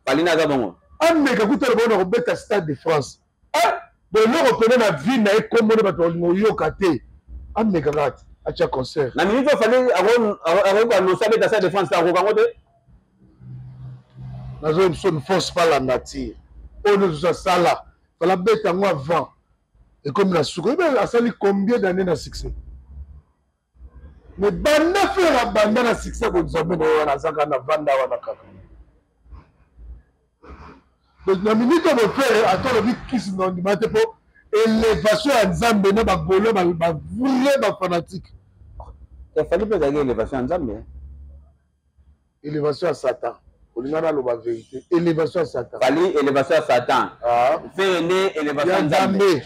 Fally naza bongo. Ameka kutu aloba na kobeta Stade de France. Eh, boloko pene na vie na ye kombo nde bato bakolinga oyoka te. Ameka kaka te atia concert. Na minute oyo Fally akoki ko annoncer abeta Stade de France akoka yango te. Nazo biso ne force pas la nature. Oyo nyonso asala, fala beta yango avant. Ekomi na suka. Oyebi asali combien d'années na succès? Mais banda Ferre abanda na succès ko Nzambe na ye wana aza kaka na vanda wana kaka. Donc na minute oyo Ferre ata olobi kisi na ondima te po elevation ya Nzambe na ba gaulois ba ba vrai ba fanatique. Fally mpe ezalaki elevation ya Nzambe. Elevation ya Satan. Olinga naloba verite. Elevation ya Satan. Fally elevation ya Satan. Ah. Ferre nde elevation ya Nzambe.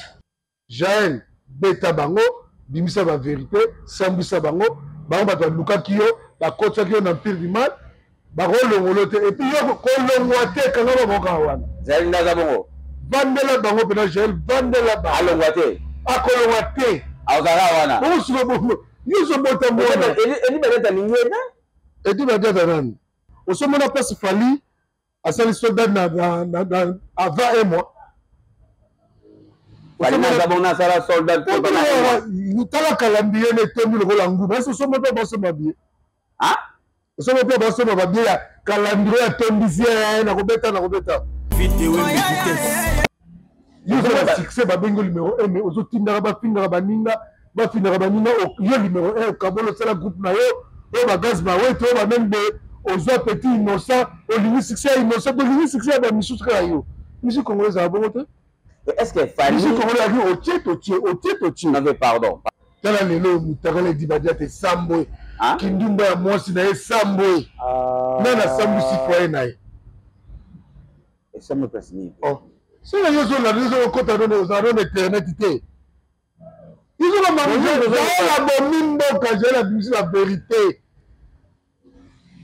Jael beta bango bimisa ba verite sambwisa bango bango bato balukaki yo bakotisaki yo na empire du mal bakolongolo te epuis yo kolongwa te kanga bango kaka wana. Jael nde aza bongo. Vandela bango mpena Jael vandela bango. Alongwa te. Akolongwa te. Akozala wana. Bongo sikoyo bongo yo ozobota mwana. Edi Badiata alingi ye te. Edi Badiata nani? Osomona place Fally asali soldat na, na, na, na avant un mois. Asala soldat tala kalambiye na etondi lokola nguba esi osomba mpe basomba biye osomba mpe basomba babiye ya kalambiye atondisi ye nakobeta nakobeta yo oza na succès babengi yo numero 1 mais ozotindaka bafingaka baninga bafingaka baninga yo numero 1 okabola osala groupe na yo oyo bagaz bawete oyo bameme boye ozwa petit innocent olingi succès ya innocent tolingi succès ya bamisusu kaka yo. Musique congolaise ezala bongo te. Est ce que Fally musique congolaise ezalaki otie totie otie totie. Non mais pardon. Tala lelo mutakala edibadia te sambwe kindumba ya mwasi na ye sambwe nani asambwisi foyer na ye. Esambo place nini? Oh. Soki yo ozolanda yo ozokota nono ozala nono internet te. Izolomba bomi mboka jael abimisi la verite.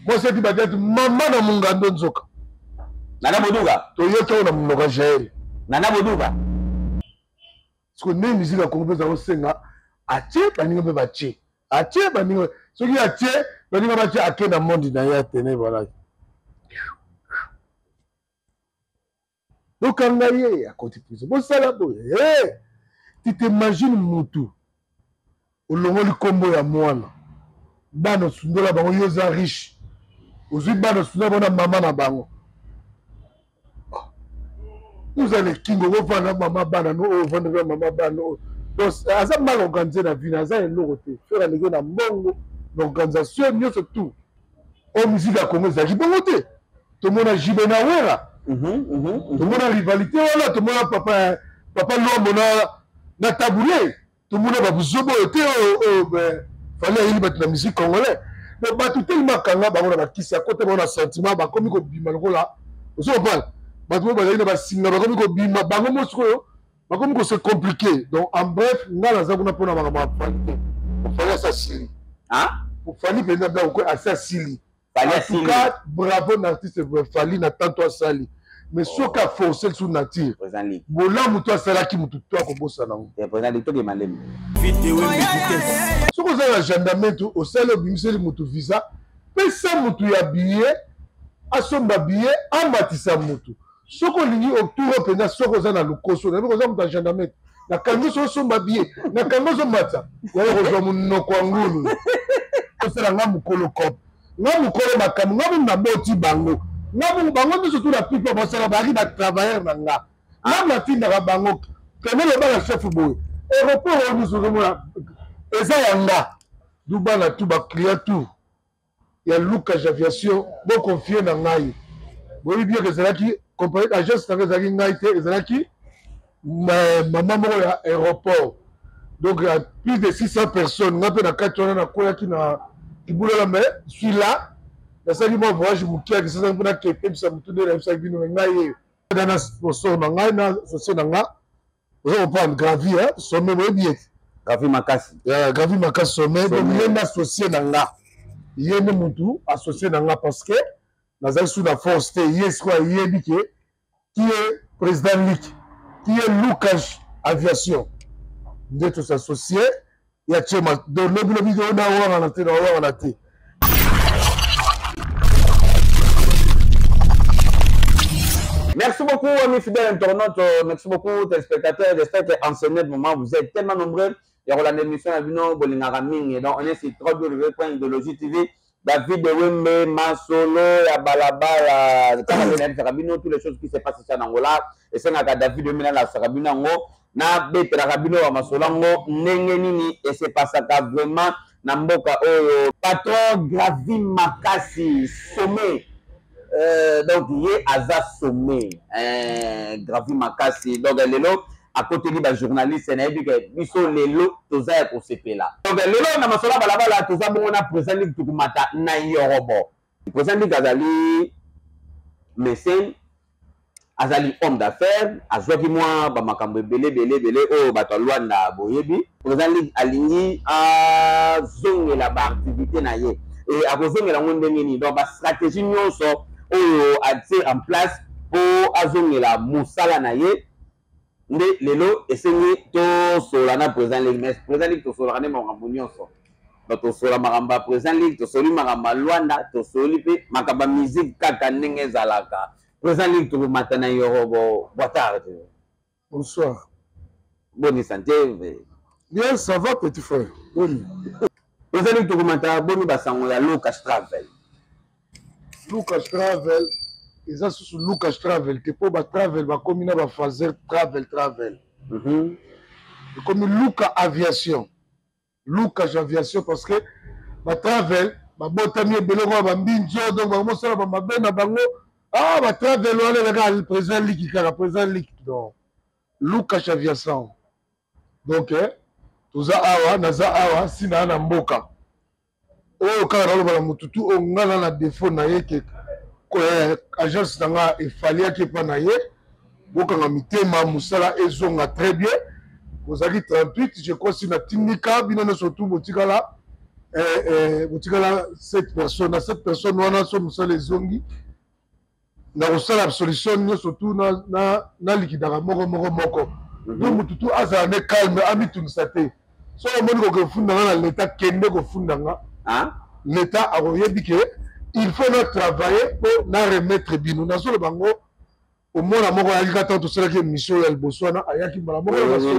Mwasi eti badiati mama na mungando nzoka. Nana Boduga. Toyoki yango na monoko ya Jael. Nana Boduga. Siko nde musique ya Congo mpe ezala kosenga atie baninga mpe batie. Atie baninga soki atie baninga batie ake na monde na ye atene voilà. Bokanga ye akoti prison bosala boye hey! Tu t'imagines mutu olongoli kombo ya mwana bana osundola bango yo oza riche ozwi bana osundola bango na mama na bango oza na kingo okofanda na mama bana no oyo ofanda na mama bana oyo donc aza mal organise na vie aza eloko te Ferre aleki na mbongo na organisation nyonso tout oyo musique ya Congo ezalaki bongo te. Tomona JB na Wera, tomona rivalité wana, tomona papa papa Luambo na na Tabu-Ley, tomona ba buzoba oyo te oyo oyo Fally ayeli bato na musique congolais. Donc bato telema akanga bango na bakisi, akota bango na sentiment, bakomi kobima lokola ozo comprendre bato oyo bazali na basinga bakomi kobima bango mo sikoyo bakomi ko se compliquer. Donc en bref, nga naza kuna mpona makambo ya Fally te. Fally asi asili. Fally mpenza biloko asi asili. En tout cas, bravo na artiste Fally na tanto asali. Mais oh. soki aforce sous nature bolamu to asalaki motu to akobosana yango. Soki oza na gendarmerie osali obimiseli motu visa, pesa motu ya billet asomba billet amatisa motu. Soki olingi otour mpenza, soki oza na lokoso nayebi koza moto ya gendarmerie nakangi so osomba billet nakangi ozomatisa yaya kozwa monoko ya ngulu osala nga mokolo cop nga mokolo makambo nga mungu naboti bango nga mungu bango nyonso tu na pipa basala bayaki ba travailleur na nga nga natindaka bango kende loba na chef boye aéroport oyo nyonso ozomona eza ya nga du bana tu ba client tout ya Lucas Aviation bo confier na ngai boyebi bien que ezalaki compagnie agence na ngai ezalaki ngai te ezalaki mama moko ya aéroport donc ya plus de 600 personnes ngai mpe na kati wana nakweyaki na kibulala mais suis là nasalaki mwa voyage moke ya kisasa mpo nakepebisa motu nde nayebisaki bino me ngai ye na sponsor na ngai na sosie na ngai oza comprendre gravi hein sommet boyebi ye gravi makasi yeah, gravi makasi sommet donc ye nde associe na nga ye nde mutu associe na nga parce que nazali sous na force te ye sikoyo ayebi ke qui est président Luc qui est Lucas aviation nde tosassocie ya tiema donc lobi lobi na wangana te na wangana te. Merci beaucoup, amis fidèles internautes. Merci beaucoup, téléspectateurs. J'espère qu'en ce moment, vous êtes tellement nombreux. Ya kolanda émission na bino bolingaka mingi. Donc, on est sur www.idéologie TV. David Wembe, masolo ya balabala. Kaka nde nayebisaka bino toutes les choses qui se passent ici en Angola. Esengaka David Wembe nalasaka bino yango. Nabetelaka bino ba masolo yango ndenge nini esepasaka vraiment na mboka oyo. Patron Gravi Makasi, sommet. Donc ye aza sommet Gravi Makasi. Donc lelo akoteli ba journaliste, nayebi ke biso lelo toza ya kosepela. Donc lelo na masolo ya balabala toza bongo na président Ligue Tukumata na Yorobo. Président Ligue azali mécène, azali homme d'affaires, azwaki mwa ba makambo ebele ebele ebele oyo bato ya Luanda boyebi. Président Ligue alingi azongela ba activité na ye. Et akozongela yango ndenge nini? Donc ba stratégie nyonso oyo atie en place po azongela mosala na ye nde lelo esengi tosola na président Ligue. Mais président Ligue tosolaka nde makambo nyonso. Donc tosola makambo ya président Ligue, tosoli makambo ya Luanda, tosoli mpe makambo ya musique kaka ndenge ezalaka. Président Ligue tokomata na Yorobo. Boa tarde. Bonsoir. Bonne santé. Bien, ça va petit frère. Boni. Président Ligue tokomata boni basango ya Lucas Travel. Lucas Travel eza susu Lucas Travel te po ba travel bakomi na ba phaser travel travel. Ekomi Luka Aviation. Lucas Aviation parce que ba travel babotami ebele kwa ba mbinzo, donc bakosala ba mabe na bango. Ah, ba travel wana ezalaka président Ligue kaka président Ligue. Donc Lucas Aviation. Donc toza awa, naza awa si na na mboka. Oyo kaka naloba na mututu oyo nga na na défaut na ye ke agence na nga efaliaki epa na ye. Bokanga mitema, mosala ezonga très bien. Bozalaki 38, je crois si na tindika bino nyonso tu botikala, botikala 7 personnes. Na 7 personnes wana so mosala ezongi na kosala solution nyonso tu na likidaka moko moko moko. Donc mutu tu azala ne calme, amitungisa te. Soki omoni koke kofunda nga na l'État, kende kofunda nga. L'État akoyebi ke il faut na travailler po na remettre bino. Nazoloba bango omona moko ayaki kaka tosalaki émission ya liboso wana, ayaki mbala moko oyebi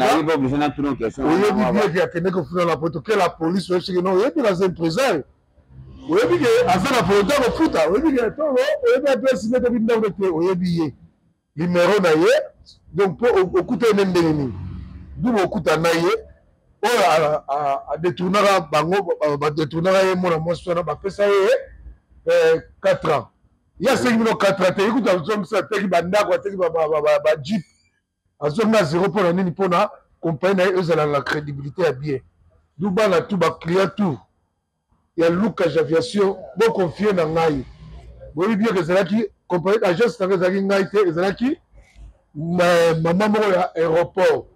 bien ke akende kofunda na poto ke la police oyebi soki non, oyebi naza impresario, oyebi ke aza na volonté ya kofuta, oyebi ke tolo, oyebi adresse nde tobi ndako te, oyebi ye numéro na ye. Donc po okuta ye ndenge nini, dubo okuta na ye oyo adetournaka bango, badetournaka ye mwana mwasi wana, bapesa ye 4 ans. Ye asengi bino 4 ans te, ekuta azongisa, ateki bandako, ateki ba jeep, azonga zéro. Mpona nini? Mpona compagnie na ye ezala na crédibilité ya bien. Du bana tout, baclient tout ya Lucas Aviation, boconfie na ngai. Boyebi bien ke ezalaki compagnie, agence na ngai ezalaki ngai te, ezalaki mama moko ya aéroport.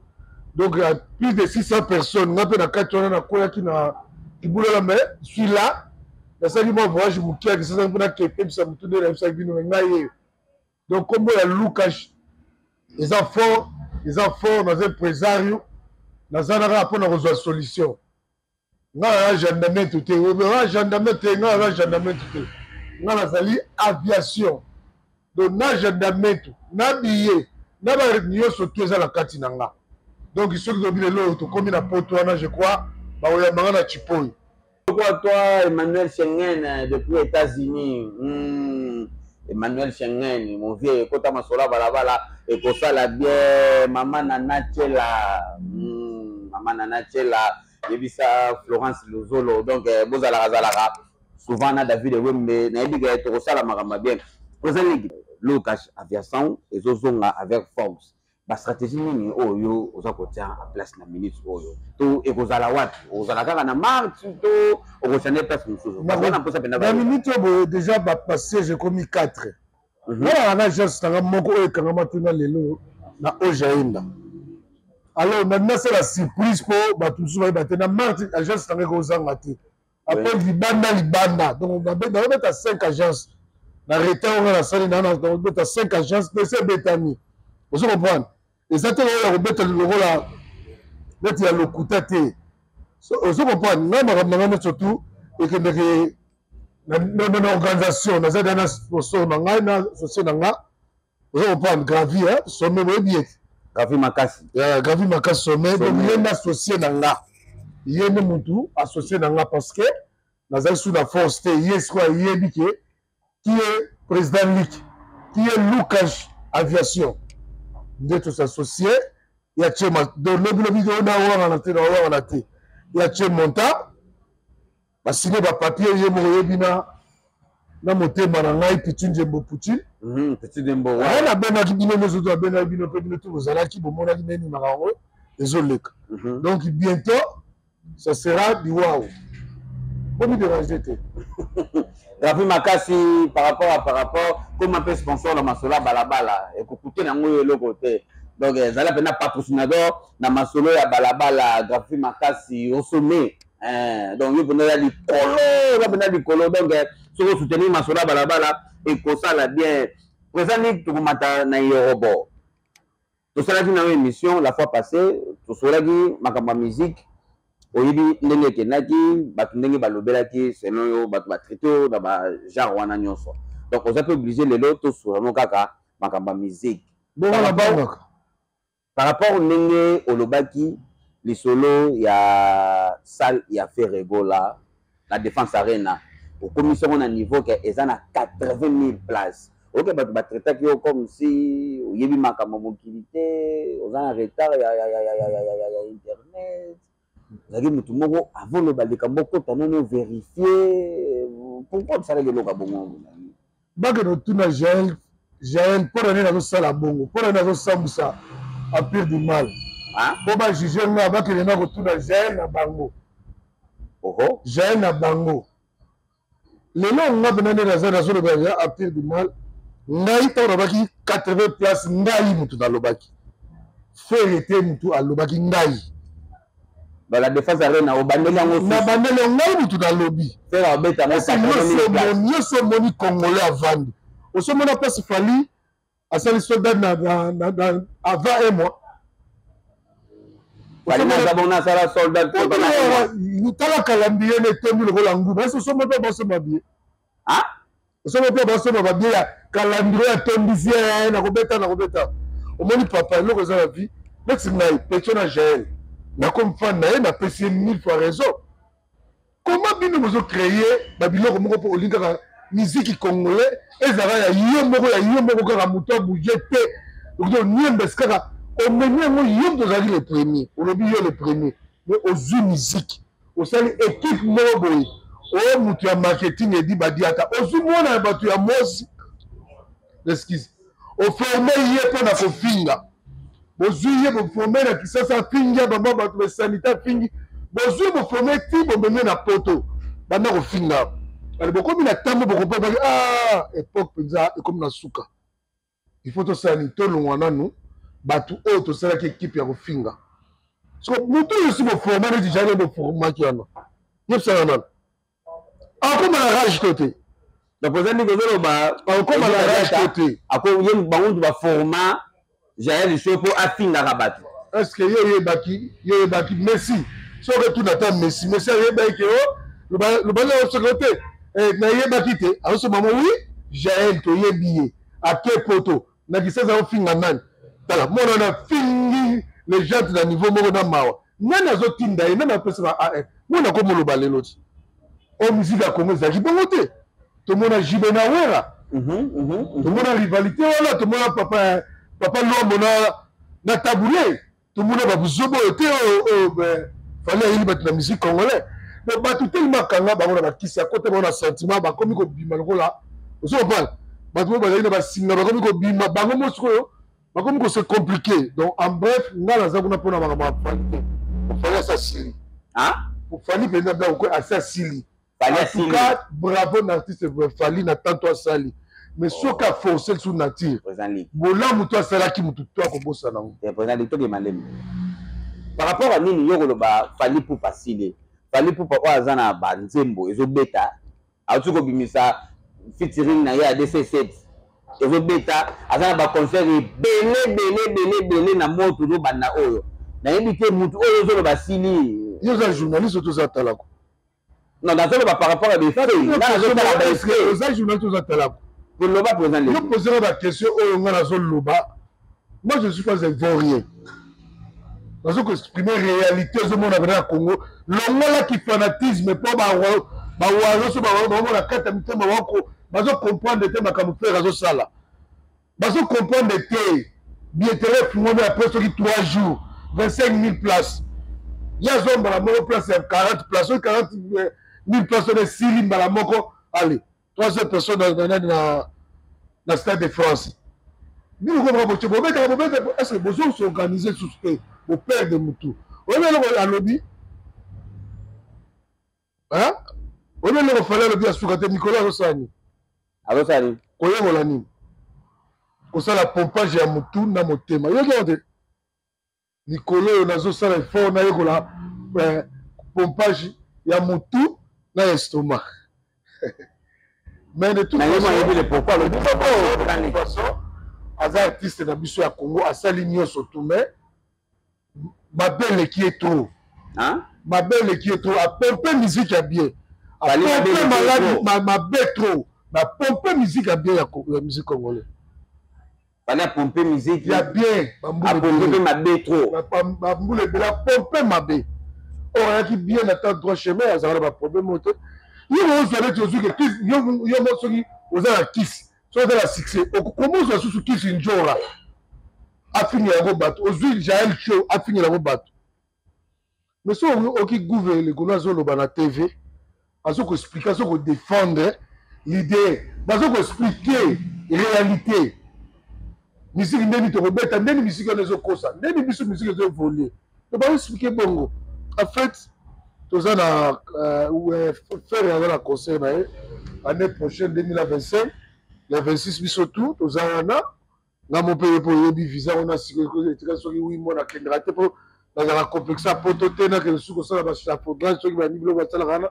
Donc ya plus de 600 personnes, ngai mpe na kati wana nakweyaki na kibulala, mais suis là, nasalaki mwa voyage moke ya Kinshasa mpona kepebisa motu nde nayebisaki bino na ngai ye. Donc kombo ya Lucas eza fort, eza fort. Naza impresario, naza na kaka mpona kozwa solution. Nga naza gendarme te, nga gendarme te, nga naza gendarme te, nga nazali aviation. Donc na gendarme na billet na ba nyonso tu eza na kati na nga. Donc soki tobi lelo tokomi na poto wana, je crois bakoyamba nga na Chipoi. Pourquoi toi, Emmanuel Schengen, depuis États-Unis? Emmanuel Schengen, mon vieux, kota masola balabala, et kosala bien, maman Nana Tchela. Maman Nana Tchela, yebisa Florence Luzolo. Donc, bozalaka zalaka, souvent na David Wembe, na yebi ke tokosala makambo bien. Président Ligue, Lucas Aviation, ezozonga avec force. Ba stratégie nini oyo oza kotia en place na minute oyo? To ekozala wapi? Ozala kaka na marche to okochange place mosusu? Parce que na mposa mpenza na minute oyo boye déjà ba siège ekomi 4. Nga na agence nanga moko oyo ekangama te na lelo na Ojaenda. Alors na nasala surprise mpo bato mosusu bayeba te. Na marche agence nanga ekozanga te. Après libanda libanda, donc nabeta 5 agences na retard oyo nasali na nabeta 5 agences mais esi ebetami. Ozo comprendre? Eza te oyo ya kobeta lokola neti ya lokuta te. Ozo comprendre? Ngai makambo na ngai nyonso tu ekendeke na organisation. Naza da na sponsor na ngai na sosie na nga. Oza comprendre Gravi, hein? Sommet boyebi ye te. Gravi Makasi. Yeah, Gravi Makasi sommet. Donc ye nde associé na nga. Ye nde mutu associé na nga parce que nazali sous na force te. Ye sikoyo ayebi ke qui est président Lick, qui est Lucas Aviation. Nde tosassocie ya tie ma donc lobi lobi na wangana te na wangana te. Ya tie montant basine ba papier ye moko yebi na na motema na ngai Pichu Njembo Putin. Pichu Njembo. Ouais, nabengaki bino nyonso to abengaki bino mpe bino to bozalaki bomonaki ndenge makambo yango ezoleka. Donc bientôt ça sera du wow. Bomi déranger te. Rafi Makasi par rapport à par rapport comme un peu sponsor na masolo ya balabala ekokute na yango eloko te. Donc ezala mpenza patrocinateur na masolo ya balabala Grafi Makasi au sommet. Eh, donc yo mpenza oza likolo, oza mpenza likolo. Donc soki osoutenir masolo ya balabala ekosala bien. Président Nick, tokomata na Yorobo. Tosalaki na yo émission la fois passée, tosolaki makambo ya musique, oyebi ndenge ekendaki, bato ndenge balobelaki selon yo, bato batraite yo na ba genre wana nyonso. Donc oza mpe obligé lelo tosola no kaka makambo ya musique. Bongo na bangaka. Par rapport ndenge olobaki lisolo ya salle ya Ferre Gola na Défense Arena, okomisi yango na niveau ke eza na 80 000 places. Oke bato batraitaki yo comme si oyebi makambo mokili te, oza na retard ya internet. Ozalaki motu moko avant oloba likambo okota nano vérifier. Pourquoi osalaki eloko ya bongo? Bakende kotuna Jael, Jael mpo na nini azosala bongo, mpo na nini azosambwisa empire du mal, mpo bajuge nga. Bakende na kotuna Jael na bango. Oho. Jael na bango. Lelo nga mpena nde naza nazoloba ya empire du mal. Ngai ntango nalobaki 80 place, ngai motu nalobaki, Ferre te motu alobaki, ngai. Dans la Défense Arena obandeli yango? Nabandeli yango, ngai motu nalobi. Ferre abeta yango 80 000 places. Nyonso omoni Congolais avandi, osomona place Fally asali soldat na avant un mois. Fally naza bongo nasala soldat. Tala calendrier na etondi lokola nguba. Ese osomba mpe basomba billet? Osomba mpe basomba babillet ya calendrier atondisi nakobeta nakobeta. Omoni papa, eloko eza na vie neti ngai pecho na Jael, nakomi fan na ye, napesi ye mille fois raison. Comment bino bozocréer babiloko moko mpo olingi kaka miziki congolais ezalaka ya yo moko, ya yo moko kaka, moto abouge te, okoki oniembesi kaka omemi yango yo moto ozalaki le premier, olobi yo le premier, mais ozwi miziki osali équipe moko boye, oyo moto ya marketing edi badiata, ozwi mwana ya bato ya mwasi, excuse, oforme ye mpo na kofinga. Bozwi ye, boforme na Kisasa, afingi ya bama bato basanite, afingi. Bozwi, boforme ti bomemi na Poto, banda kofinga. Ale bokomi na ntango bokopapaki ah, époque mpenza ekomi na suka. Il faut tosala nini? Tolongwa nanu bato oyo tosalaki ekipe ya kofinga. So moto oyo si boforma neti jane boformaki wana, yebisaka nanu akoma na rage to te? Donc oza ndenge ozoloba. Akoma na rage to te? Ye bango mutu baforma Jael Show mpo afingaka bato. Est ce que ye oyebaki, ye oyebaki Messi? Soki otuna ata Messi, Messi ayebaki ke o lobali yango soki o te nayebaki te azosomba mo. Wi, Jael toyebi ye ake Poto na Kisasa ofinga nani? Tala mwana wana afingi les gens na niveau moko na mawa. Nani azotinda ye? Nani apesa ba ar mwana akomoloba lelo ti oyo musique ya Congo ezalaki bongo te? Tomona Jibe na Wera, tomona rivalité wana, tomona papa papa Lombo na Tabule, tomona babuzoba oyo te oyo Fally ayeli bato na musique congolais. Donc bato telema akanga bango na bakisi, akota bango na sentiment, bakomi kobima lokola ozo comprendre. Bato oyo bazali na basinga bakomi kobima bango mo sikoyo, bakomi kose compliqué. Donc en bref, ngai naza kuna mpona makambo ya Fally te. Fally asi asili. Fally mpenza biloko asi asili. En tout cas, bravo na artiste Fally na tanto asali, mais soki aforce sur nature bolamu to asalaki motu to akobosana yango. Président Litoke Malemi, par rapport à nini yo koloba Fally Ipupa asili? Fally Ipupa oyo aza na banzembo ezobeta, auti kobimisa featuring na ye ya DC7 ezobeta, aza na baconcert ebele ebele ebele ebele na moto tozobanda oyo nayebi te mutu oyo ozoloba asili. Yo oza journaliste, toza talako. Non, nazoloba par rapport à des faits. Oza journaliste, oza talako. Koloba président. Yo posera ba question oyo nga nazoloba. Moi je suis pas un vaurien. Nazo ko exprimer réalité ozomona pena na Congo. Longola ki fanatisme po ba ba warriors so ba bamona kati ya mitema bako bazo comprendre te makambo Ferre azosala. Bazo comprendre te. Billetterie efungwami après soki 3 jours 25 000 places. Ye azwa mbala moko place ya 40 places. Soki 40 000 places wana esili mbala moko allez 300 personnes na nani na na stade de France. Bino komaka botie bobetaka bobeta est ce que bozo s'organiser susu te boperdre mutu. Oyebi eloko alobi hein? Oyebi eloko Fally alobi ya suka te mikolo azosala nini? Azosala nini? Koyekola nini? Kosala pompage ya mutu na motema. Yoki yango te? Mikolo oyo nazosala effort nayekola eh, pompage ya mutu na estomac. Mais de toute façon, aza artiste na biso ya Congo, asali nyonso tout mais mabe eleki ye trop. Mabe eleki ye trop, apompe musique ya bien, apompe maladi mabe trop, apompe musique ya bien ya musique congolais. Fallait apompe musique ya bien, apompe mpe mabe trop, bambula ebele apompe mabe. Or ayaki bien na temps droit chemin, azalaka na baproblème oyo te. Yo ozwa neti ozwi ke yo mo soki oza na kisi, soki oza na succès, okoma ozwa susu kisi njora afingela yango bato, ozwi Jael Show afingela yango bato. Mais soki oki gouve likolo azoloba na TV, azo koexplike, azo kodefendre l'idée, bazo koexplike réalité misiki ndeni tokobeta, ndeni misiki wana ezokosa, ndeni biso misiki ezo évolue, to baexplike bongo. En fait toza na Ferre aza na concert na ye année prochaine 2025 le 26, biso tout toza wana. Nga mo mpe ye mpo oyebi visa wana sikoyo etika soki 8 mois nakendaka te mpo nazalaka complexe ya poto te, nakende soki kosala bachapeaudrage soki bani biloko basalaka wana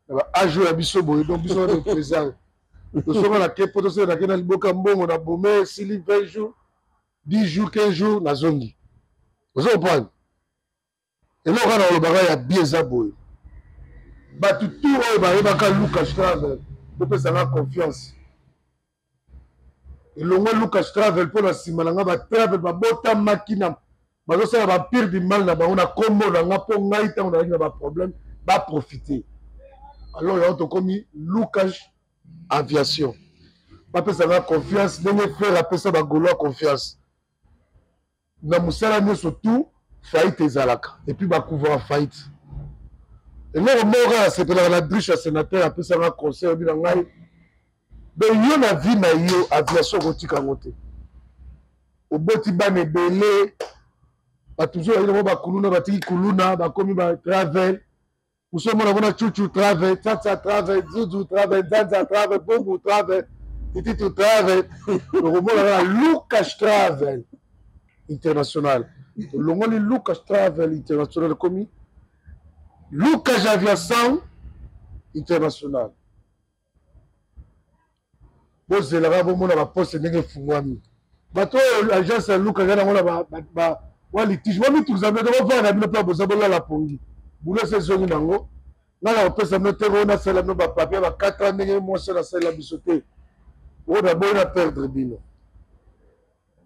na ba age oyo ya biso boye. Donc biso wana présent tosonga na ke poto, soki nake na liboka mbongo na bome esili 20 jours, 10 jours, 15 jours nazongi. Ozo comprendre eloko kaka nalobaka ya bien eza boye, bato tu oyo bayebaka Lucas Travel, bopesanga confiance elongo Lucas Travel mpo na nsima na nga batravel babotamaki na bazosala bampire du mal na bango na nkombo na nga, mpo ngai ntango nazalaki na baproblème baprofite. Alors yango tokomi Lucas Aviation, bapesanga confiance ndenge frère apesa bagolois confiance na mosala nyonso tout. Faillite ezalaka et puis bacouvra faillite. Eloko moko kaka nasepelaka na driche ya sénateur apesanga conseil, obi na ngai donc yo na vie na yo aviation okotika yango te, oboti bana ebele, bato mosusu bayini bango bakuluna, batiki kuluna bakomi ba travel, mosusu omona mona chuchu travel, tsatsa travel, zuzu travel, nzanza travel, bumbu travel, tititu travel, okomona kaka Lucas Travel International. Tolongoli Lucas Travel International, ekomi Lucas Aviation International. Bozelaka bomona baposte ndenge efungwami, bato oyo agence ya Luka eza nango na wa litige, bomitukisa bino te, bovanda na bino mpe boza bolala pongi, bulo esi ezongi nango. Nga na kopesa bino te oyo nasalela bino bapapier ba 4 ans ndenge mwasi oyo nasalela biso te, oyo naboyi na perdre bino.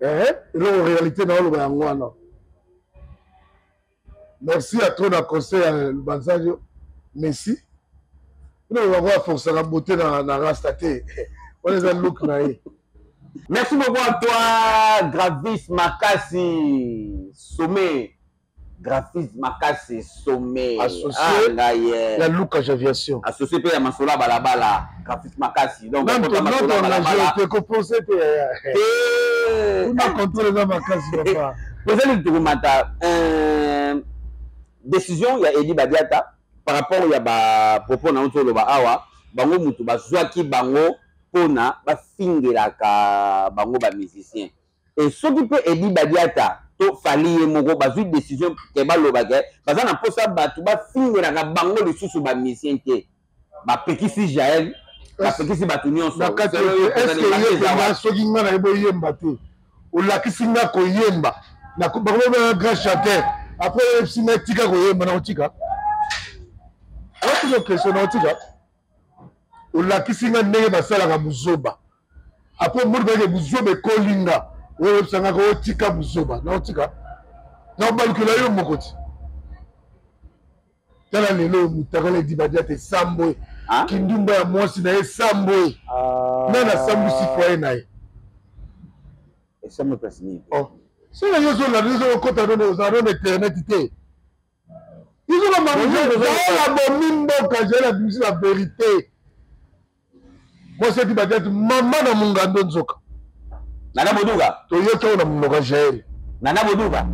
Eloko réalité na oloba yango wana. Merci à trop na conseil ya Lubanzadio. Messi bino bango aforçaka beauté na rasta te, wana eza look na ye. Merci beaucoup à toi, Gravis Makasi Sommet. Gravis Makasi Sommet. Associé ah, ya Lucas Aviation. Associé pe ya Masola Balabala. Gravis Makasi. Donc, non, non, non, te koponse te. Kuna contrôle eza makasi papa. Président Tokomata, décision ya Edi Badiata par rapport ya ba propos na oloba awa, bango mutu bazwaki bango mpona bafingelaka bango ba musicien. Et soki mpe Edi Badiata to Fally ye moko bazwi décision ke baloba ke baza na mposa bato bafingelaka bango lisusu ba musicien te, bapekisi Jael, bapekisi bato nyonso. Soki nga nayebi oyemba te, olakisi nga koyemba, bakomobanga grand chanteur, après oyebisi nga tika koyemba, nakotika? Otuzo question, nakotika? Olakisi nga ndenge basalaka buzoba. Après omoni bake buzoba ekolinga, oyebisangaka otika buzoba na otika na obalukela yo moko ti. Tala lelo mutakala edibadiata esambwe, kindumba ya mwasi na ye esambwe, nani asambwisi foyer na ye? Esambwe place nini? Oh. Soki yo ozolanda, ozokota nono, ozala nono internet te. Izolomaaela bomi mboka, jael abimisi la verité. Mwasi eti badiati mama na mongando nzoka. Nana Boduka. Toyoki yango na monoko ya Jael. Nana Boduka.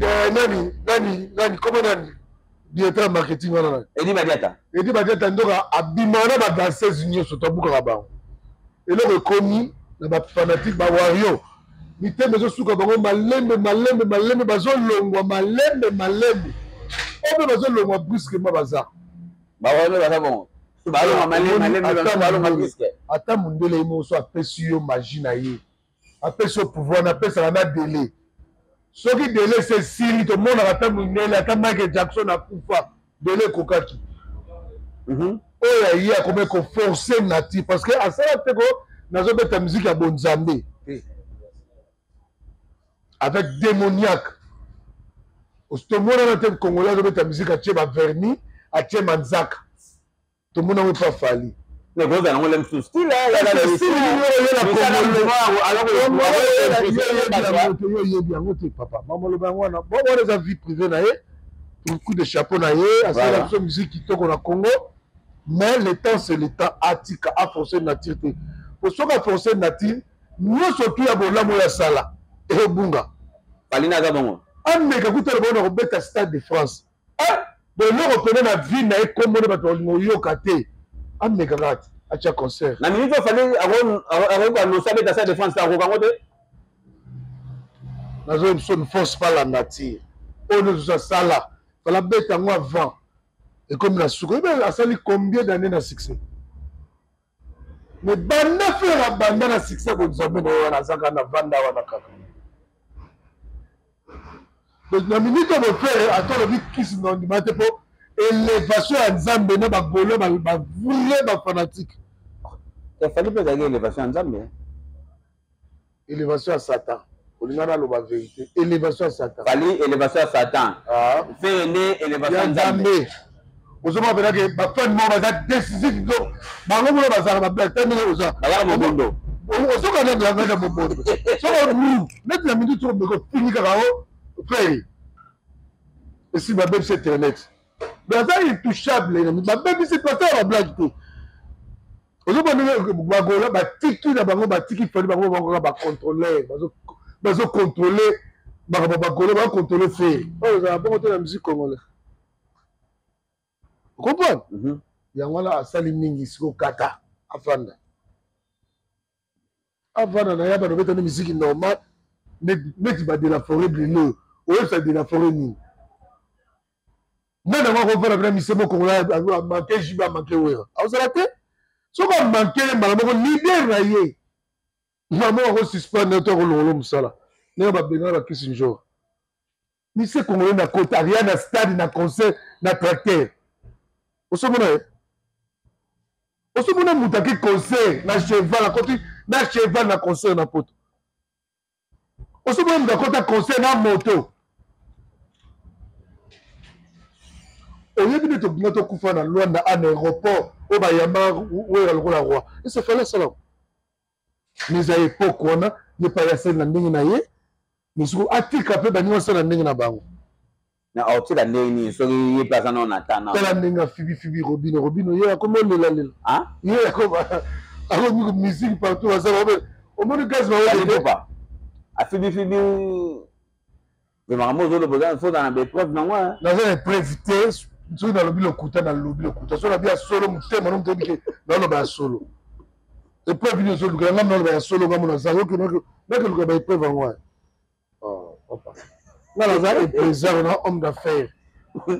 Eh, nani nani nani koma nani directeur ya marketing wana nani? Edi Badiata. Edi Badiata ndoka abimaka na ba danseuse nyonso tobukaka bango. Eloko ekomi na ba fanatique ba wario mitema ezosuka bango malembe malembe malembe, bazolongwa malembe malembe, oyo mpe bazolongwa brusquement baza bawario baza bongo balongwa malembe malembe, balongwa brusque. Ata mondele ye moko so apesi yo magie na ye, apesi yo pouvoir na apesaka na délai. Soki délai se esili, tomonaka ata mondele, ata Michael Jackson akufa, délai ekokaki. Oyo aye akomi koforce nature parce que asala te ko nazobeta musique ya bonzambe te avec démoniaque. Tomonana te congolais azobeta musique atie bavernis, atie manzaka, tomona yango epa Fally. Ekozala yango le mosusu style. Yo oyebi yango te, papa. Mamaloba yango wana, bon, wana eza vie privée na ye. Coup de chapeau na ye, asala biso musique kitoko na Congo, mais le temps c'est le temps. Atika aforce nature te, po soki aforce nature, nyonso tu ya bolamu oyo asala ebunga. Fally aza bongo. Ameka kutala bango na kobeta Stade de France, boloko pene na vie na ye, kombo nde bato bakolinga oyoka te. Ameka kaka te atya concert. Na minute oyo Fally akoki koannonce abeta Stade de France, akoka yango te. Nazoyebi biso ne force pas la nature. Oyo nyonso asala, fala beta yango avant ekomi na suka. Oyebi asali combien d'année na succès? Mais banda Ferre abanda na succès, bonzambe na ye wana azaka na vanda wana kaka. Donc na minute oyo Ferre ata olobi kisi na ondima te, mpo élévation ya Nzambe na bagolo bavrai bafanatique. Fally mpe ezalaki élévation ya Nzambe. Élévation ya Satan. Olinga naloba vérité, élévation ya Satan. Fally élévation ya Satan, Ferre nde élévation ya Nzambe. Ozomona mpenza ke bafani moko baza décisif, donc bango kuna bazalaka bablague ta ndenge oza. Bazaka mobondo. Ozoka nde langage ya mobondo, soko neti na minute soko meko fini kaka o Ferre esi babebisi internet, mais aza intouchable. Babebisi pasteur ya bablague te. Ozomona ndenge bagola batiki na bango, batiki Fally, bango bango kaka bacontrôleur, bazocontrôle makambo, bagola bacontrôle Ferre. Oyo ezala bongo te na musique congolais, ocomprendre? Yango wana asali mingi. Siko kata afanda, avanda na ye, bana obeta nde musique normal neti ba de la forêt. Lelo oyebisa de la forêt nini? Nani yango akovanda mpena mise mo congolais amanke JB, amanke Wera, akozala te. Soki amanke ye mbala moko leader na ye, mbala moko akosuspendre to akolongolo mosala, ndenge babengaka bakisi njor. Mise congolais na kota aria na stade na concert na tracteur, osomona ye, osomona moto ake concert na cheval, akoti na cheval na concert na poto, osomona moto akota concert na moto. Oyebi nde tobima tokufa na Lwanda a na aéroport oyo bayamba Wera lokola roi. Ese Fally asala mais eza époque wana, ye pa asali na ndenge na ye, mais sikoyo atika mpe baninga asala na ndenge na bango. Na aotika ndenge nini soki ye mpe aza nano na tana? Tala ndenge afibifibi Robino. Robino ye akomi olelalela, ye akomi musique partout, asala omoni gaz. Baopa afibifibi, mais makambo ozoloba oza faut na baépreuve nango. Naza na épreuve te. Soki nalobi lokuta, nalobi lokuta. Soki nalobi ya solo, motema no moto oyebi ke naloba ya solo. Épreuve nini ozoluka? Nga naloba ya solo, nga mo naza nakeluka baépreuve yango wana. Papa, nga naza impréseur na homme d'affaires,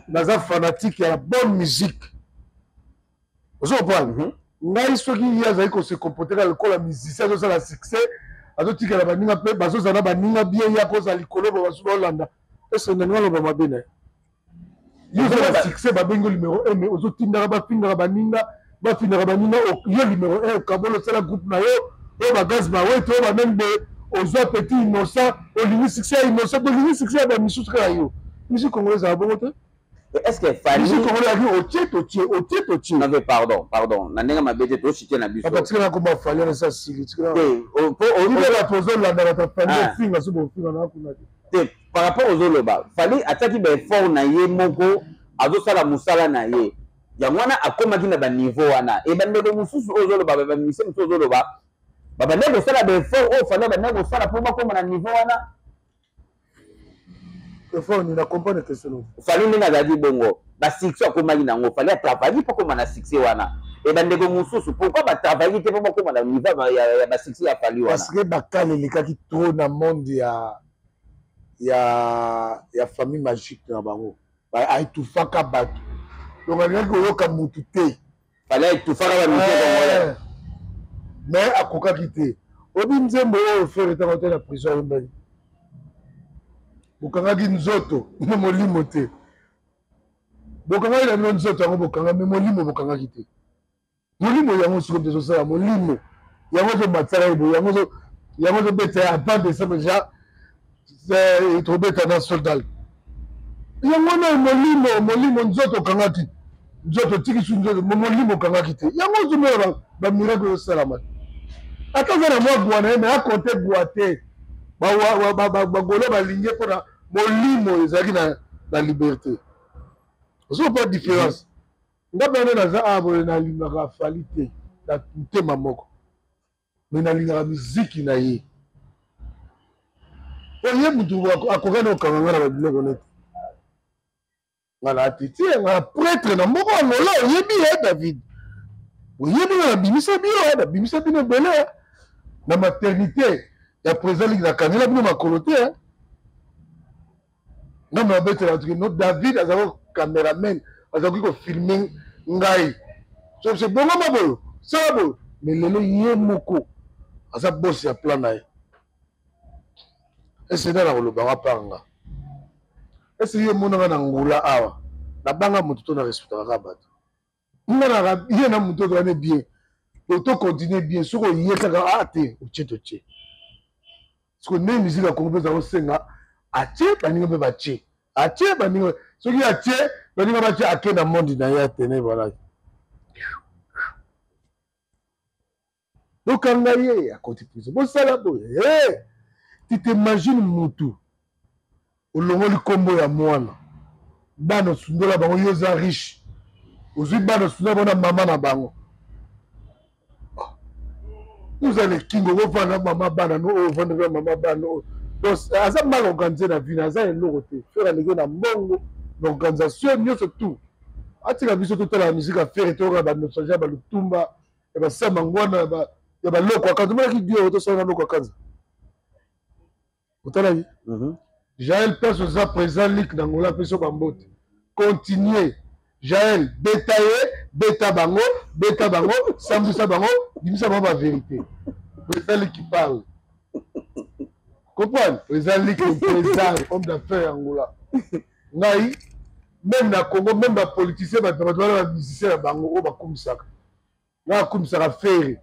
naza fanatique ya la bonne musique, ozo comprendre ngai? Soki ye azali kose comporter kaka lokola musicien azosala succès, azotikela baninga mpe bazozala na baninga bien, ye akozala likolo, ba basu baolanda ese ndenge aloba mabe na ye. Yo oza na succès, babengi yo numéro 1, mais ozotindaka bafingaka baninga, bafingaka baninga. Yo numéro 1, okabola, osala groupe na yo. Oyo ba Gaz Mawete, oyo ba nani boye, ozwa petit innocent, olingi succès ya innocent, tolingi succès ya ba misusu kaka yo. Musique congolaise ezala bongo te. Est-ce que Fally Musique congolaise ezalaki otie totie, otie totie. Non mais pardon, pardon. Na ndenge mabe te tochite na biso. Papa tika na komba Fally na sa sili tika. Te, po o bato ozolanda bato Fally ah. ofinga so bofinga na kuna te. Te, par rapport ozoloba, Fally atiaki ba effort na ye moko azosala mosala na ye. Yango wana akomaki na ba niveau wana. E bandeko mosusu oyo ozoloba, ba musiciens mosusu ozoloba, babandaki kosala ba effort oyo Fally abandaki kosala mpo bakoma na niveau wana. Effort nini? Na comprendre question no. Fally ndenge azalaki bongo, ba succès akomaki na yango, Fally atravallaki mpo akoma na succès wana. E bandeko mosusu pourquoi batravallaki te mpo bakoma na niveau ya ba succès ya Fally wana? Parce que bakala elekaki trop na monde ya famille magique na bango. Aetufaka bato donc alingaki koyoka mutu te. Fally aetufaka ba musiciens congolais. Eh. Mais akokaki te. Obi nzembo oyo Ferre ntango te na prison ayembaki. Bokangaki nzoto me molimo te. Bokangaki na bino nzoto yango bokanga me molimo bokangaki te. Molimo yango sikoyo mpe ezosala molimo yango ezomatisaka ye boye yango yango ezobeta ye avant décembre déjà eh, tobeta na soldal yango wana molimo molimo nzoto okangaki nzoto otiki su nzoto molimo okangaki te yango ozomona bamiracle ezosalama ata aza na mwa gwa na ye me akonte gwa te bagolo balingi mpona molimo ezalaki na liberté ozopa différence. Nga pe nde naza awa boye nalingaka Fally te na motema moko mais nalingaka miziki na ye po ye mutu akoka na kokanga nga na ba biloko nete nga na atiti nga na pretre na moko Angola oyebi ye David oyebi nga nabimisa bino nabimisa bino ebele na maternité ya président liki nakangela bino makolo te. Nga na betela bato no David azalaki cameraman, azalaki ko filmer ngai. So se bongama boyo, sala boyo. Mais lelo ye moko aza boss ya plan na ye. Ese nani akoloba nga part nga? Ese yo omonaka na ngula awa nabanga moto to na respectaka kaka bato? Nga na ye na moto oyo bien. Donc to continuer bien soki oye kaka ah te otie totie. Sikoyo ndenge musique ya Congo mpe eza kosenga atie baninga mpe batie atie baninga soki atie baninga batie ake na monde na ye atene voilà bokanga ye akoti prison bosala boye hey! Tu t'imagines mutu olongoli nkombo ya mwana bana osundola bango yo oza riche ozwi bana osundola bango na mama na bango oza le king okofanda na mama bana no oyo ofanda na mama bana oyo donc aza mal organise na vie aza eloko te Ferre aleki na mbongo na organisation nyonso tout atika biso totala musique ya Ferre toyoka banostalgie ya balutumba ya basama ngwana ya baloko akanza omonaki dio tosala na loko akanza otalaki mhm. Jael place oza président lik na Angola apesi yo bambote continue Jael beta ye beta bango beta bango sambwisa bango bimisa bango ba vérité président lik qui parle comprendre président lik président homme d'affaires ya Angola ngai même na Congo même ba politicien bato bato wana ba musicien na bango oyo bakumisaka ngai akumisaka Ferre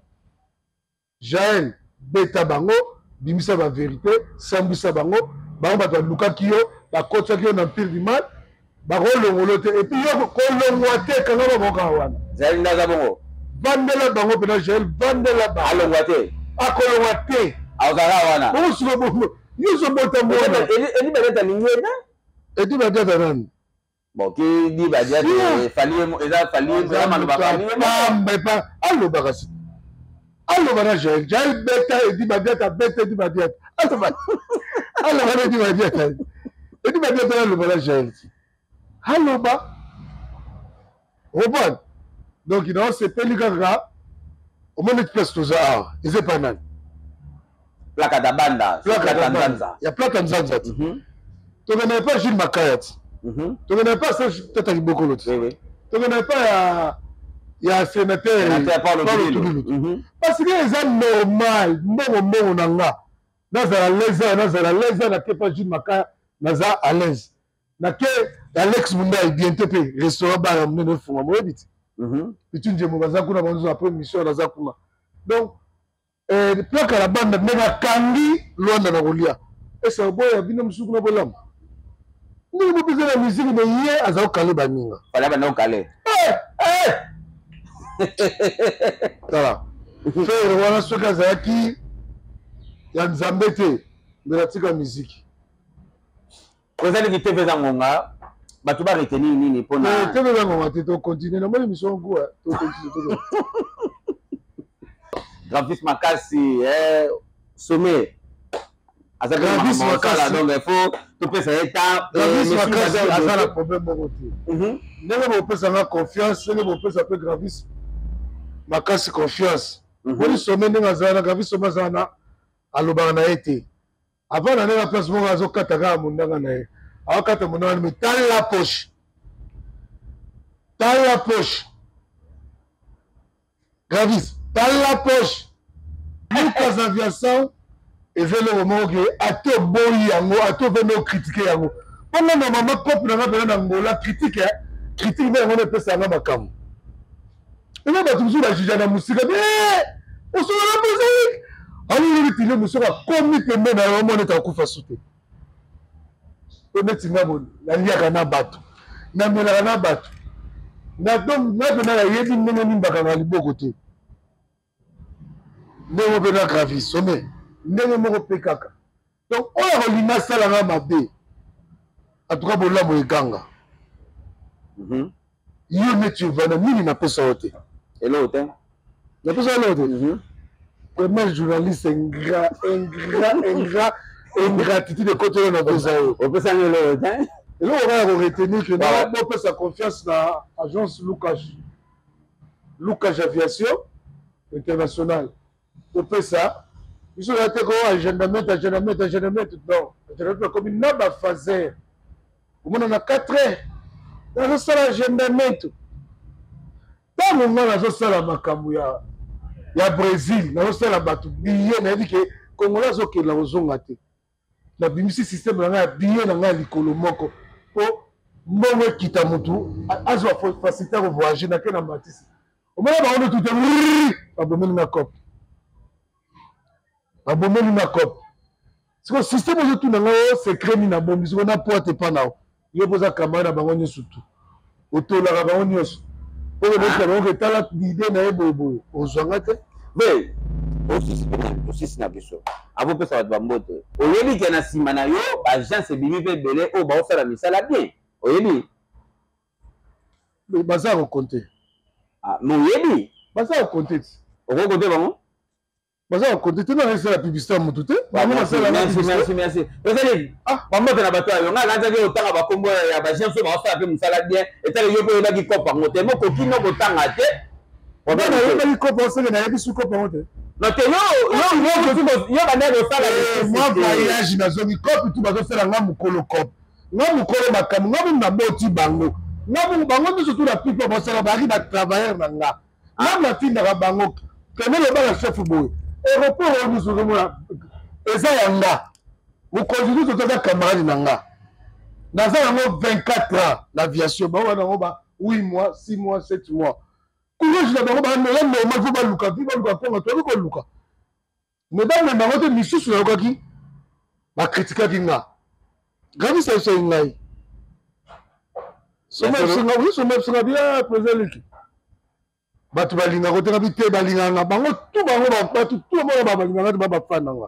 Jael beta bango bimisa ba verite sambwisa bango bango bato balukaki yo bakotisaki yo na empire du mal bakolongolo te epuis yo kolongwa te kanga bango kaka wana. Jael nde aza bongo. Vandela bango mpena Jael vandela bango. Alongwa te. Akolongwa te. Akozala wana. Bongo sikoyo bongo yo ozobota mwana. Edi Badiata alingi ye te. Edi Badiata nani? Bon, qui dit Badiate, Fally eza Fally eza maloba Fally pamba epa alobaka si aloba na Jael Jael beta Edi Badiate abeta Edi Badiate aloba aloba na Edi Badiate Edi Badiate aloba na Jael ti aloba comprendre donc na osepeli kaka omoni place toza awa eza epa nani plaka da banda plaka nzanza ya plaka nzanza ti mhm. tokenda epa Jules Makaya ti mhm. tokenda epa Serge Tata Kibokolo ti tokenda epa ya ya sénateur Paulo Tulilu mhm. Parce que eza normal mbongo mbongo na nga nazala leza nazala leza nake epa Jules Makaya naza à l'aise nake Alex Mundai bientôt mpe restaurant bar ya monene efungama oyebi ti pitu njembo baza kuna banzo après mission naza kuna donc. Eh, plaka na banda ndenge akangi Luanda na kolia esa oboya bino mosusu kuna bolamba ndenge bopesa na miziki me ye aza kokale baninga. Fala banda kokale. Eh, eh! Tala Ferre wana, soki azalaki ya Nzambe te, mbela atika miziki. Ozali te mpe eza ngonga, bato ba retenir nini mpona Te, eza ngonga te, tocontinue. Namoni mission nkuwa, tocontinue. Grafis Makasi, eh, sommet aza Grafis Makasi. Donc il faut topesa ye temps. Gravis Makasi aza na problème moko te. Ndenge bopesanga confiance, ndenge bopesa mpe Gravis Makasi confiance. Boni sommet ndenge azala na Gravis sommet azala na alobaka na ye te avant na ndenge place moko azokata kaka mondanga na ye, akokata mondanga me tala poche, tala poche, Gravis, tala poche. Lucas Aviation eza eloko moko ke ata oboyi yango, ata ovandi ocritiquer yango, mponga na mama cope na nga mpena na Ngola critique, critique nde yango nde epesa yanga makambo. Eza bato mosusu bajuja na mosika te, osolola mosaïque alololi tile mosuku akomi pembe na yo, omona ete akufa su te. Po neti nga boye, naliaka na bato, namelaka na bato, na donc nga mpena nayebi ndenge nini bakanga liboko te. Ndenge mpe na Gravisome, ndenge moko mpe kaka. Donc oyo akolinga asalanga mabe, en tout cas bolamu eganga. Yo neti ovanda nini, napesa yo te. Eloko te. Napesa yo eloko te. Vraiment journaliste ingrat, ingrat, ingrat, ingratitude ekoti oyo napesa yo. Opesanga eloko te. Eloko kaka koretenir ke na bopesa confiance na agence Lucas, Lucas Aviation International. Kopesa biso ya te ko agendament, agendament, agendament, non, agendament akomi na bafaser. Omona na 4 heures nazosala agendament. Ntango nga nazosala makambo ya Brésil, nazosala bato billet, nayebi ke Congolais azokenda kozonga te. Nabimisi système na ngai ya billet na ngai ya likolo moko mpo mbongo ekita, motu azwa facilité ya kovoyage. Nake na matisi, omona bango nde tute babomeli nga cope, babomeli nga cope. Siko système ozotuna ngai o secret nini nabombi siko na poate epa na yo. Yo mpo oza camarade na bango nyonso, tu otolaka bango nyonso mpo kobetela bango ke tala idée na ye boyeboye, ozwanga te. Mais osisi mpe osisi na biso avopesa bato bambote. Oyebi ke na nsima na yo baagence ebimi mpe ebele oyo baosala misala bien, oyebi? Baza kokonte. Mais oyebi? Baza kokonte ti. Okoki kote bango? Baza kokonte te, nana esala publicité ya motu te, bango basala. Merci, merci, merci. Ezali bambote na bato oyo ngai nazaki kotanga bakombo ya baagence oyo baosala mpe mosala bien. Etali yo mpe oyebaki kope yango te, mokoki no kotanga te. Nga nayebaki kope oseke, nayebi su kope yango te. No te, yo banda kosala. Moi voyage nazongi, kope tu bazosala nga mokolo kope, nga mokolo makambo, nga mungu naboti bango, nga mungu bango nyonso tu na pipe basala, bayaki batravailleur na nga. Nga natindaka bango kende loba na chef boye, aéroport oyo nyonso ozomona eza ya nga. Mokonzi nyonso toza camarade na nga, naza yango 24 ans na aviation, bango wana yango ba 8 mois, 6 mois, 7 mois. Courage na bango, baanoya normal, fo baluka vi, baluka konga, toyebi koluka me bamema yango te. Misusu nayokaki bakritikaki nga, Gravisa yebisaki ngai soma bisinga bien président Liki, bato balingaka oteka bi te, balingaka nga bango tu, bango bato tu omona balingaka te, ba bafan na nga.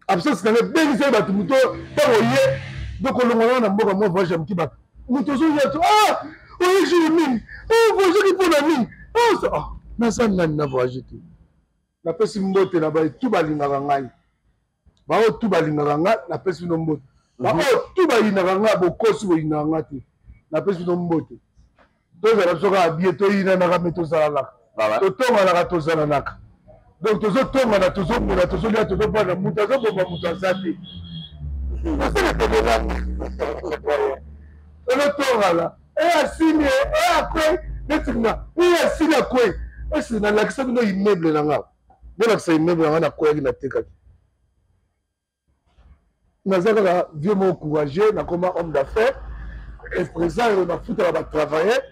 Absence nanga ebengisaki bato, moto ntango ye dokolongwa nanga na mboka mwa voyage ya moki, bato moto ozoya to ah oye jour nini, voyageki mpo na nini, naza nani na voyage te. Napesi mbote na baye tu balingaka ngai, baoyo tu balingaka ngai, napesi bino mbote. Baoyo tu bayinaka ngai, bokosi, boyinaka ngai te, napesi bino mbote. Tozala biso kaka bien, toyinanaka me tozalanaka, totonganaka, tozalanaka. Donc tozotongana, tozomela, tozolia, tozovanda, moto azoboma moto aza te, tozotongana. E asili, e akwei neti nga, e asili akwei. Esi nalakisa bino immeuble na nga, bolakisa immeuble na nga nakweyaki, natekaki. Naza kaka vieux moko courageux, nakoma homme d'affaires et présent oyo nafutaka batravailleur.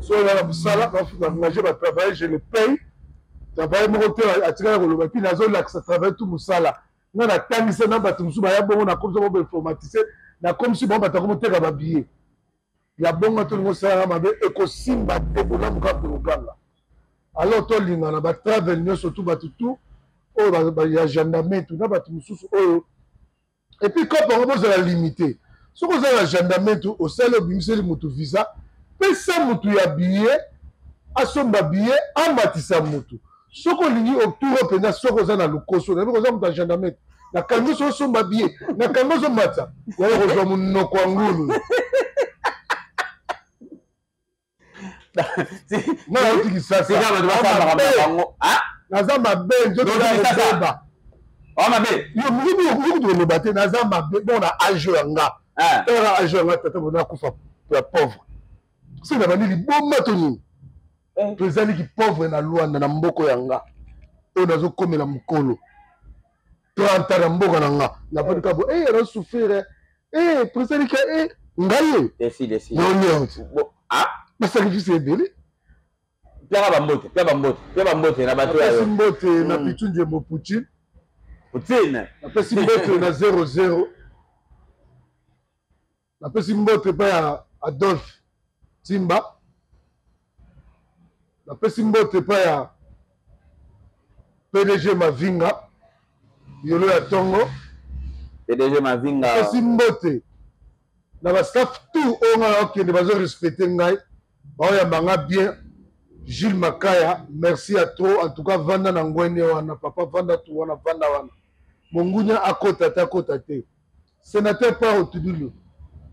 So oyo na mosala nafuta, engage batravailleur, je le paye. Travail moko te atikala koloba epuis nazolakisa travail tu mosala nga natangisa na bato mosusu baya bongo nakomisa bango bainformaticien, nakomisi bango bato akomoteka babillet ya bongo. Tolingi osalaka mabe, ekosimba te, bolamu kaka mpe koganga. Alors tolingana batravel nyonso tu, bato tu oyo ya gendarmetu na bato mosusu oyo. Et puis cope yango bozala limité. Soki oza na gendarmetu, osali, obimiseli motu visa, pesa motu ya billet asomba billet, amatisa motu. Soki olingi oturo mpenza, soki oza na lokoso, nayebi koza moto ya gendarmetu, nakangi so osomba billet, nakangi ozomatisa yaya kozwa monoko ya ngulu. Nga nauti Kisasa, naza mabe, nzoto ebeba. Mabe. Yo kutu koloba te, naza mabe. Bon, na age ya nga, tala age ya nga, tata bona akufa ya pauvre, soki na bandi liboma to nini. Tozaliki pauvre na Lwanda, na mboka ya nga oyo nazokomela mokolo 30 na mboka na nga, navandi kaka bo nasouffrir presalika ngai ye basacrifice ebele. Piaka bambote, pia bambote, pia bambote na bato. Napesi mbote na Pichu Njembo Poutine. Poutine. Napesi mbote na 00, napesi mbote epai ya Adolphe Timba, napesi mbote epai ya PDG Mavinga Yolo ya ntongo. PDG Mavinga. Napesi mbote na bastaff tout oyo ngai naokende, bazorespecte ngai, baoyamba nga bien. Gilles Makaya, merci ya trop. En tout cas vanda na ngwene wana, papa, vanda tu wana, vanda wana, mongunya akota te, akota te. Sénateur Paro Tudilu,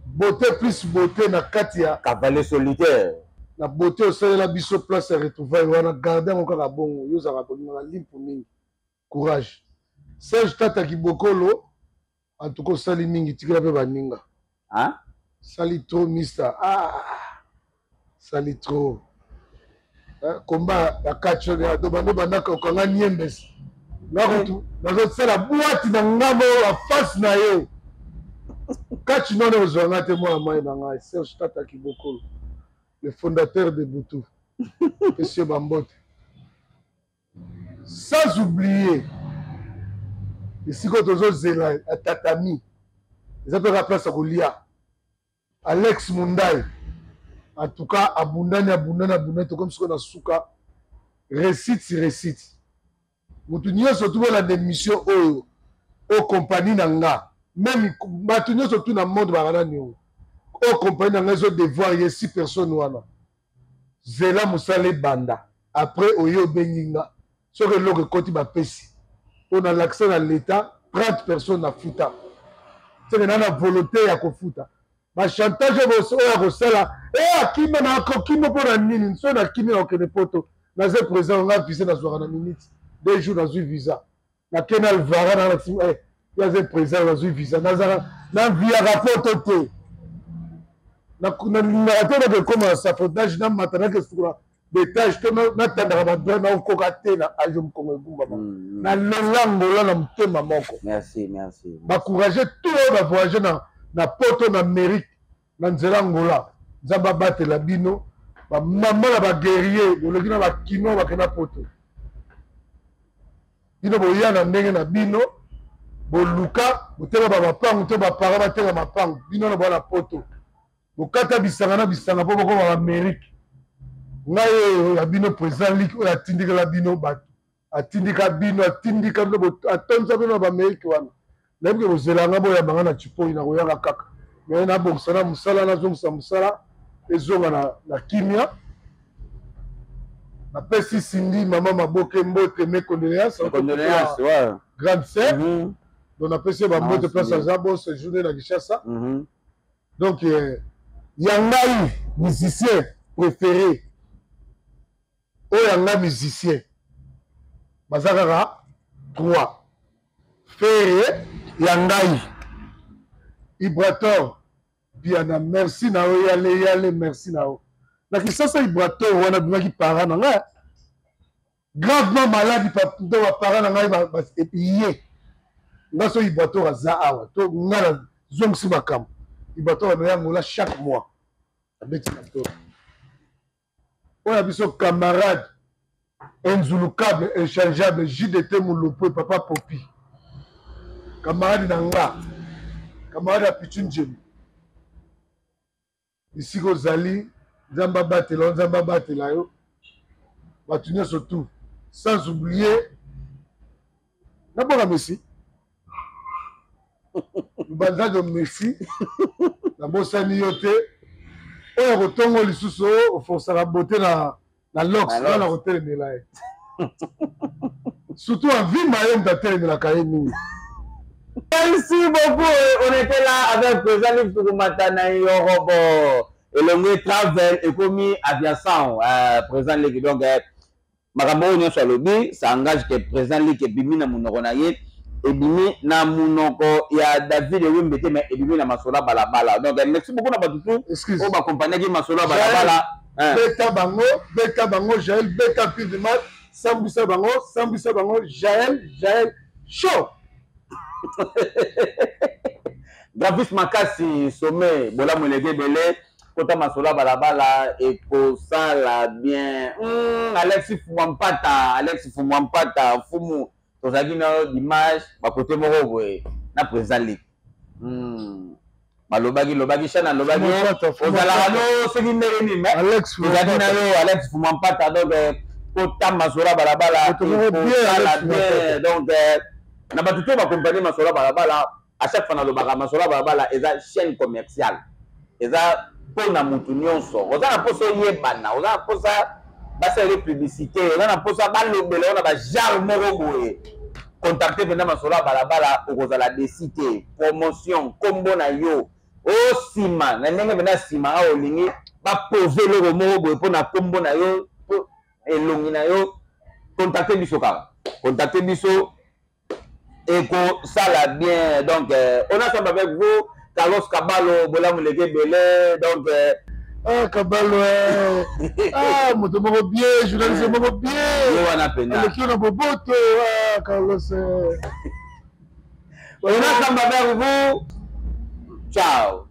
beauté plus beauté na kati ya cavalier solitaire. Na beauté osalela biso place ya retrouvaille wana, garde yango kaka bongo. Yo ozalaka kolingaka limpu mingi, courage. Serge Tata Kibokolo, en tout cas osali mingi, tikela mpe baninga. Sali trop, mister, ah, sali trop. Komba ya catch do bando bandaka okanga niembes, nga kutu nazosala bwati na ngambo ya face na yo. Catch nono ozwa nga te, mwana mai na ngai. Serge Tata Kibokolo, le fondateur de Butu, monsieur bambote. Sans oublier esika oyo tozozela ya tatami, eza mpe kaka place ya kolia. Alex Mundai, en tout cas abundani, abundani, abundani, tokomi sikoyo na suka. Réussite, réussite. Motu nyonso tu bolanda émission oyo, o compagnie na nga, même bato nyonso tu na monde baka nani oyo, oyo compagnie na nga ezo devoir ye six personnes wana. Zela mosala ebanda, après oye obengi nga. Soki eloko ekoti, bapesi mpo nalakisa na leta 30 personnes na futa, seke na na volonté ya kofuta. Bachantage oyo ya kosala e akima na akokima mpo na nini? So nakimi na kokende poto, naza président nga, visa nazwaka na minute, 2 jours nazwi visa, nakende Alvara na ye aza président, nazwi visa. Nazaka naviaka poto te, nalingaka te nake ekoma na sapotage, namata nake sukola d'étage to natandaka badra, nakokoka te na age mokongo egumbama. Nalela Ngola na motema moko. Merci, merci. Bacourage tout oyo bavoyage na poto, na Amérique, na nzela Ngola. Nzambe abatela bino, bamama na baguerrier, boleki na bakinois bakenda poto. Bino boya na ndenge na bino, boluka boteka bamapangu to bapara bateka mapangu, bino na boya na poto, bokata bisanga na bisanga mpo bokoma Baamérique. Ngai oyo ya bino président lik oyo atindikela bino bato, atindika bino, atindika bino, atondisa bino na Baamérique wana. Nayebi ke bozela nga, boyamba nga na Chipoi, nakoyaka kaka me nabongisa na mosala, nazongisa mosala ezonga na kimia. Napesi Cindy mama Maboke mbote, mes condoléances. Condoléances, ouais. Grande sœur. Donc napesi ye bambote place aza, bon séjour na Kinshasa. Donc ya ngai musicien préféré, oyo ya ngai musicien baza kaka 3: Ferre ya ngai, Ibrator Biana, merci na yo, yale yale, merci na yo. Na Kisasa Ibrator wana bimaki para na ngai gravement malade, to bapara na ngai ye nga so Ibrator aza awa to nga nazongisi makambo. Ibrator anoya Ngola chaque mois, abeti na to oyo ya biso camarade. Inzulukable, inchangeable, JDT Mulopwe, Papa Popi. Camarade na nga, camarade ya Pichu Njemi. Esika ozali, Nzambe abatela yo, Nzambe abatela yo. Bato nyonso tout. Sans oublier, naboka Messi. Lubanzadio Messi, nabosani yo te. Oyo akotongo lisusu oforsaka beauté na na lox nga na kotelemela ye surtout avimba ye moto atelemelaka ye mingi. Merci beaucoup. On était là avec président Luc Tukumata na Yorobo. Elongue Travel ekomi aviation président Luc. Donc makambo oyo nyonso alobi, ça engage que président Luc ebimi na monoko na ye, ebimi na monoko ya David Ewembe te, mais ebimi na masolo ya balabala. Donc merci beaucoup na bato tout Excuse. oyo bakompagnaki masolo ya balabala. Hein. Beta bango, beta bango, Jael, beta pile de match, sambwisa bango, sambwisa bango, Jael, Jael, show. Gravis Makasi, sommet, bolamu eleki ebele, kota masolo ya balabala ekosala bien. Alexis Fumwampata, Alexis Fumwampata, Fumu, tozalaki na yo dimanche, bakote moko boye, na président Ligue. Balobaki, lobaki, Shana lobaki, Fumwampata, Fumwampata. ozalaka no soki ndenge nini, mais Alex tozalaki na Fumwampata. yo, Alex Fumwampata, donc kota masolo ya balabala, Moto moko bien, ekosala Alex bien. Fumwampata. Donc na bato to bakompagnie masolo ya balabala, à chaque fois nalobaka masolo ya balabala eza chaîne commerciale, eza mpona mutu nyonso. Oza na mposa oyebana, oza na mposa basalele publicité, oza na mposa balobela yo na ba genre moko boye, contacte mpenza masolo ya balabala, okozala desi te. Promotion nkombo na yo osima na ndenge mpenza nsima awa olingi bapose eloko moko boye mpona nkombo na yo, mpo elongi na yo, contacte biso kaka, contacte biso ekosala bien. Donc on est ensemble avec vous, Carlos Kabalo, bolamu leke ebele. Donc Ah, Kabalo, eh. Ah, moto moko bien, journaliste moko bien. Ye wana pena. Aleki yo na boboto, ah, Carlos, eh. On est ensemble avec vous. Ciao.